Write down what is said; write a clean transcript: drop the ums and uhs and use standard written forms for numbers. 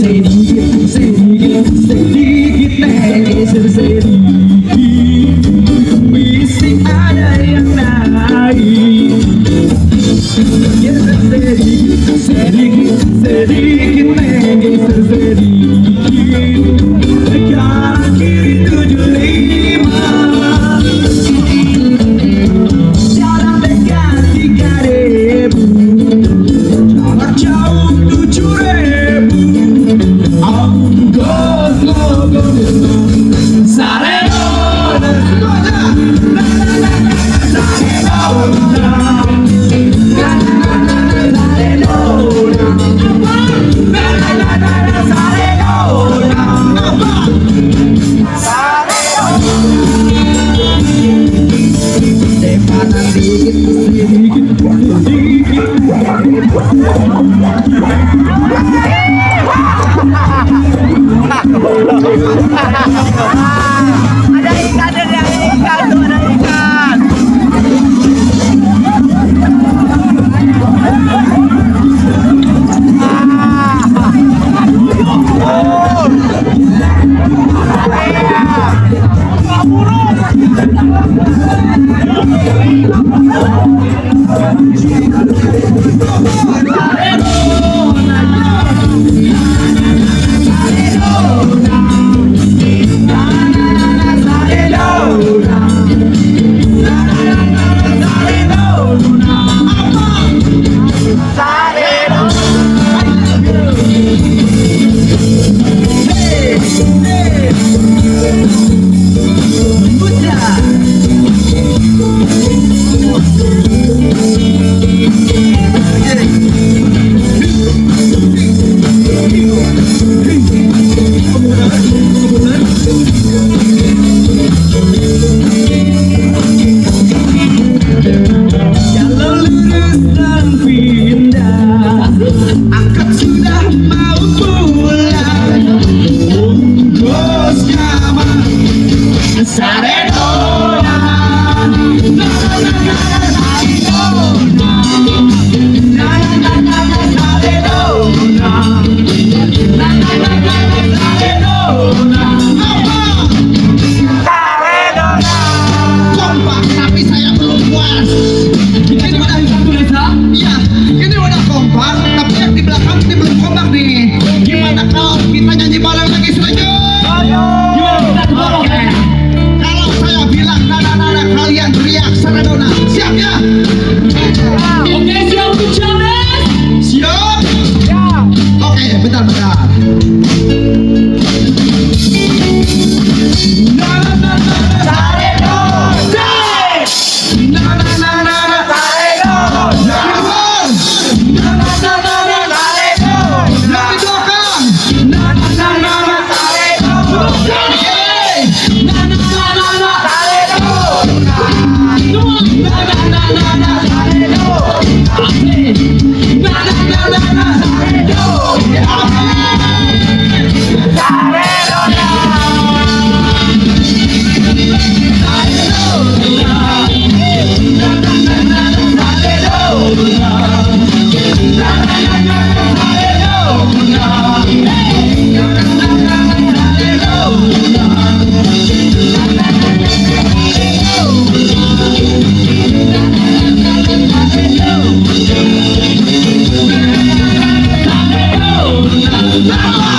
Sedikit, sedikit, sedikit megeser sedikit. Misi ada yang naik. Geser sedikit, sedikit, sedikit megeser sedikit. Kanan kiri 75. Jarak dekat 3.000, jarak jauh 7.000. Ongkos logo Saredona, na na na na Saredona, na na na na Saredona, na na na na Saredona. Depanan dikit, sedikit, sedikit. Ada ikan, ada ikan, tuh ada ikan. Kalau lurus dan pindah, angkot sudah mau pulang. Ongkosnya mah Saredona, na na na na Saredona, na na na na Saredona, na na na na Saredona. Kompak, tapi saya belum puas. Ini udah iya, ini udah kompak, tapi yang di belakang ini belum kompak nih. Gimana kalau kita nyanyi bareng lagi selanjutnya? Gimana kita ke bawah? Oke. Kalau saya bilang nada nada, kalian teriak Saredona. Siap ya? Oke, siap untuk challenge? Siap? Oke, bentar bentar. Na na na na Saredona, na na na na na. Saredona, Keluar. Na na na na na. Saredona, Yang di belakang. Na na na na na. Saredona, Hey. Na na na na na. Saredona, Na na na na na. Na na na na na. Saredona. Na